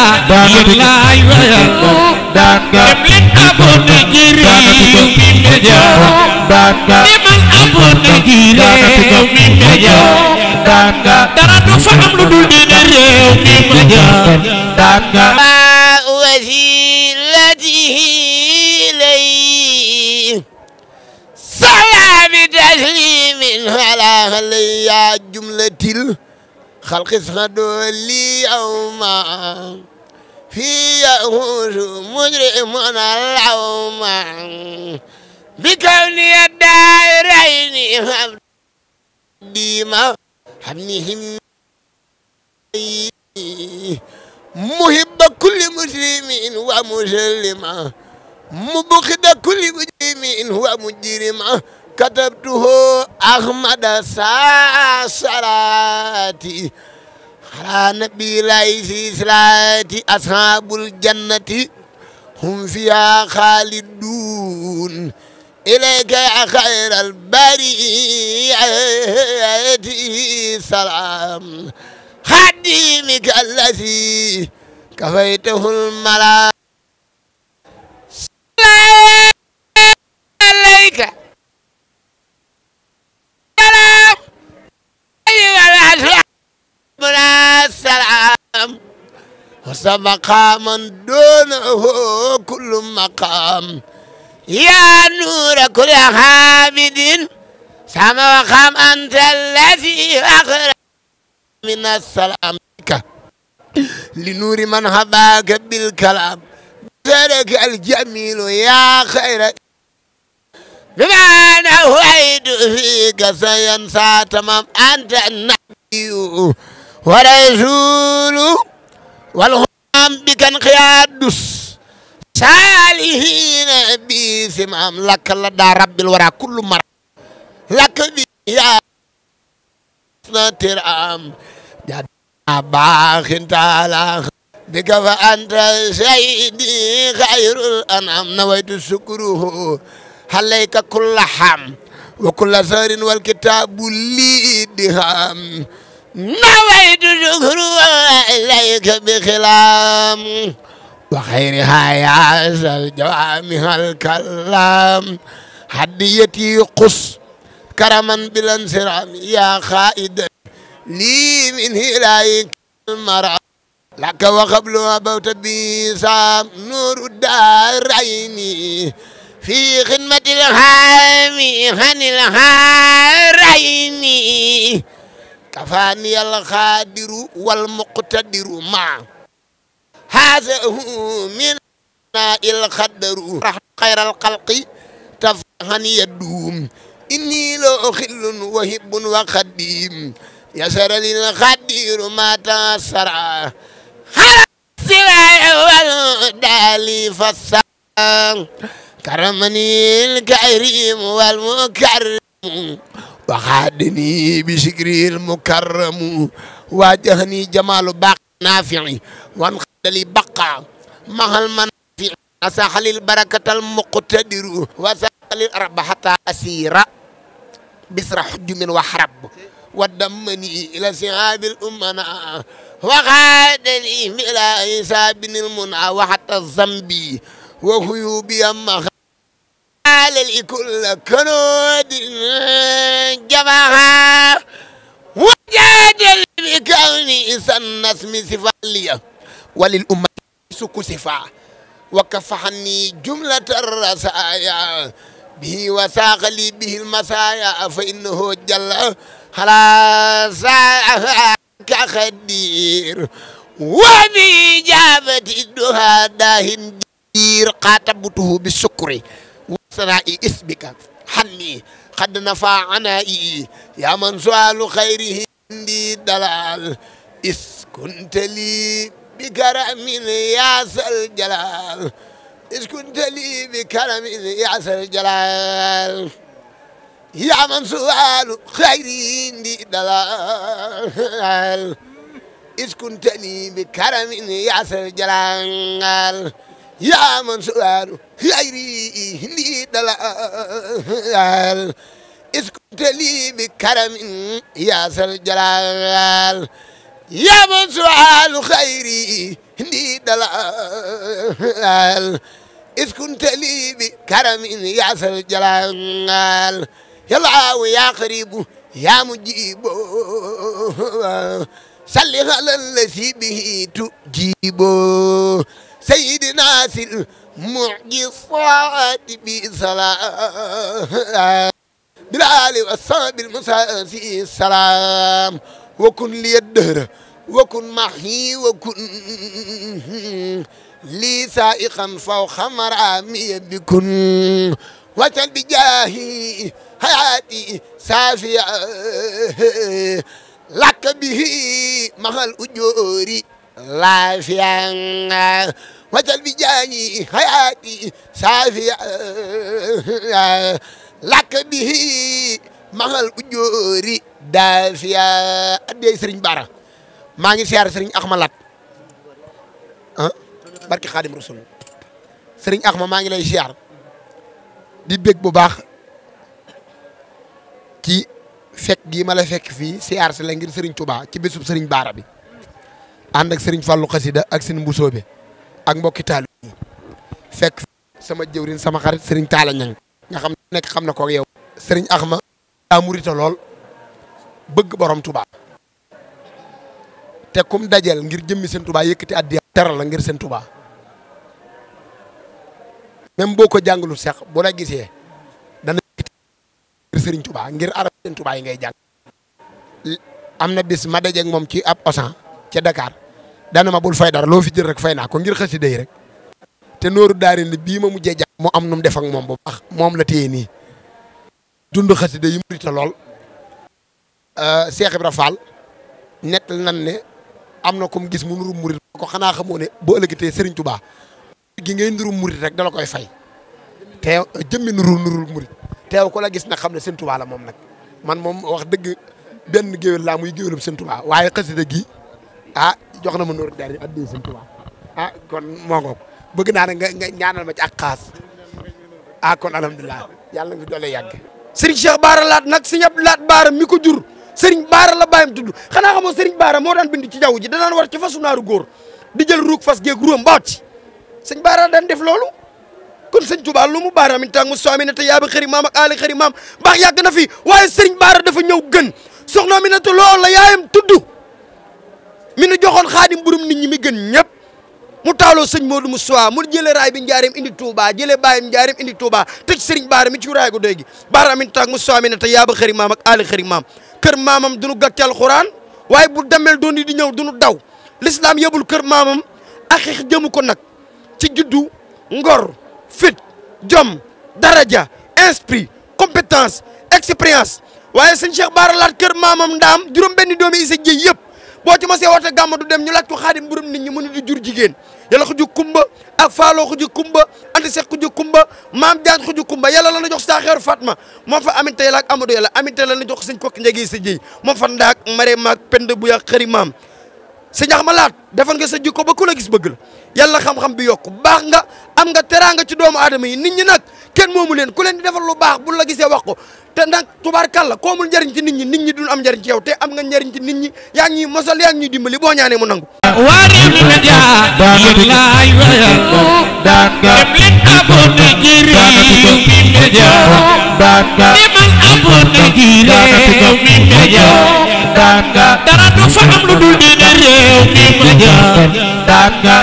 yàllaay wayal demlen abonné ji réew mi média demal abonné ji réew mi média dara du fa am lu dul dina réew mi média wasilatihi lay salaami taslimin ala ya jumlatil xalqi sadoli yawma fi yahudu mujrimun alawma bi kawni daarayni dima habnihim muhibba kulli muslimin wa muslima mubghida kulli mujrimin wa mujrima katabtuhu ahmada salati ala nabi laysi salati ashabul jannati hum fiha khalidun ilayka ya khairal bariyati salam خادمك الذي كفيته الملا عليك سلام أيها السلام وسبق من دونه كل مقام يا نور كل حامد سما وقام أنت الذي أخرج من السلام لنور من هباك بالكلام بارك الجميل يا خير بما نويت فيك سينسى تمام أنت النبي ورسول والهمام بك انقيادس صالحين بسمام لك لدى رب الورى كل مرة لك يا ترام جد باخ تعالى بك فأنت سيدي خير الأنعام نويت شكره عليك كل حام وكل سهر والكتاب لي دهام نويت شكره عليك بخلام وخيرها يا الجوامع الكلام هديتي قص كرما بالانسرام يا خائد لي من هلايك المرأة لك وقبل أبوت بيسام نور الدارين في خدمة الهامي عن الهارين كفاني الخادر والمقتدر مع هذا هو من الخدر خير الخلق تفهني يدوم إني لا أخل وهب وخديم يسر للخدير ما تسرى على السراء والدالي فالسام كرمني الكريم والمكرم وخادني بشكري المكرم واجهني جمال باق نافعي وانخد لي بقى مع المنافع أساح البركة المقتدر وساح للأرب حتى أسير بسر حجم وحرب ودمني إلى سعاب الأمنا وغادني إلى حساب المنى وحتى الذنب وهيوبي أما قال لي كل كنود جمعها وجادل بكوني سن اسمي صفالية وللأمة سك صفا وكفحني جملة الرسايا به وساق لي به المسايا فإنه جل على ساعة كخدير وبإجابة الدعاء داهن دير قاتبته بالشكر وسناء اسمك حني قد نفع عنائي يا من سؤال خيره عندي دلال إذ كنت لي بكرم يا ذا الجلال إذ كنت لي بكرم يا ذا الجلال يا من سؤال خيري عندي دلال إذ كنت لي بكرم يا ذا الجلال يا من سؤال خيري عندي دلال إذ كنت لي بكرم يا ذا الجلال يا من سؤال خيري هندي دلال إذ كنت لي بكرم يا ذا الجلال يا الله يا قريب يا مجيب صل على الذي به تجيب سيدنا في المعجزات بسلام بالآل والصحب المساسي السلام وكن لي الدهر وكن معي وكن لي سائقا فوق مرامي بكن وجل بجاهي حياتي سافية لك به مع الأجور لافيا وجل بجاهي حياتي سافية لك به مع الأجور دافيا أدي سرين بارا maa ngi siyaar sëriñ Axma Lat barki Xaadim Rasul sëriñ Axma maa ngi lay siyaar di bég bu baax ci fekk gii ma la fekk fii siyaar si la ngir sëriñ Touba ci bésub sëriñ Baara bi ànd ak sëriñ Fallou Xasida ak seen mbusoobe ak mbokki taalu yi fekk sama jëwrin sama xarit sëriñ Taala Ñang nga xam nekk xam na ko yow sëriñ Axma daa murita lool bëgg borom Touba te kum dajel ngir jëmmi seen Touba yëkkati addiya teral la ngir seen Touba même boo ko jàngalu sax bu la gisee dana ngir Serigne Touba ngir arab seen Touba yi ngay jàng am na bis ma dajeeg moom ci ab osan ca Dakar dana ma bul fay dara loo fi jël rek fay naa ko ngir xasida yi rek te nooru daari ni bii ma mujjee jàng mu am nu mu def ak moom bu baax moom la téye nii dund xasida yi murita lool Cheikh Ibra Fall nettal nan ne am na comme gis mu nuru murit ko xanaa xamoo ne boo ëllëgatee Serigne Touba gi ngay nuru murit rek dala koy fay te jëmmi nuru murit teew ko la gis nag xam ne Serigne Touba la moom nag man moom wax dëgg benn géwél laa muy géwélum Serigne Touba waaye xasida gi jox na ma nooru daari addi Serigne Touba kon moo ngoog bëgg naa ne nga ñaanal ma ci ak xaas kon alhamdulilah yàlla nga fi doole yàgg Serigne Cheikh Bara Laat nag Serigne Abdou Laat Bara mi ko jur Serigne Bara la bàyyam tudd xanaa xamoo Serigne Bara moo daan bind ci jaww ji danaan war ci fasu naaru góor di jël ruug fas geeg ruum mbaat ci sëñ Bara daan def loolu kon sëñ Touba lu mu Bara min tàng mu soomi ne te yaa ba xëri maam ak aali xëri maam baax yàgg na fi waaye Serigne Bara dafa ñëw gën soxna mi ne te loolu la yaayam tudd mi nu joxoon xaadim burum nit ñi mi gën ñëpp mu taaloo sëñ Modou Moussa mu jëlee raay bi njaareem indi Touba jëlee baayam njaareem indi Touba tëj Serigne Bara mi ci raay gu doy gi Bara min tàng mu soomi ne te yaa ba xëri maam ak aali xëri maam kër maamam duñu gàcce alxuraan waaye bu demel doon di ñëw duñu daw l'islam yëbul kër maamam ak xeex jëmu ko nag ci juddu ngor fit jom daraja esprit compétence expérience waaye sëñ Cheikh Bara Laat kër maamam ndaam juróom benn doomi isa jëy yëpp boo ci ma see woote gàmma du dem ñu laaj ko xaadim burum nit ñi mënu di jur jigéen yàlla xuju kumba ak faaloo xuju kumba anti sek xuju kumba maam jaan xuju kumba yàlla la na jox saa xeeru Fatma moom fa aminte yàlla ak Amadou yàlla aminte la na jox sëñ kokki njegi sa jëy moom fa ndaak mare maak pend bu yàq xëri maam sëñ Axma Laat defal nga sa jikko ba ku la gis bëgg la yàlla xam-xam bi yokku baax nga am nga teraanga ci doomu aadama yi nit ñi nag kenn moomu leen ku leen di defal lu baax bu la gisee wax ko te nag tubaarkàlla ko amul njariñ ci nit ñi duñ am njariñ ci yow te am nga njariñ ci nit ñi yaa ngi ñuy mosal yaa ngi ñuy dimbali boo ñaanee mu nangu wari mi media billahi wa danga leen abonné ci réew mi media danga man abonné ci réew mi media danga dara du fa am lu dul di réew mi media danga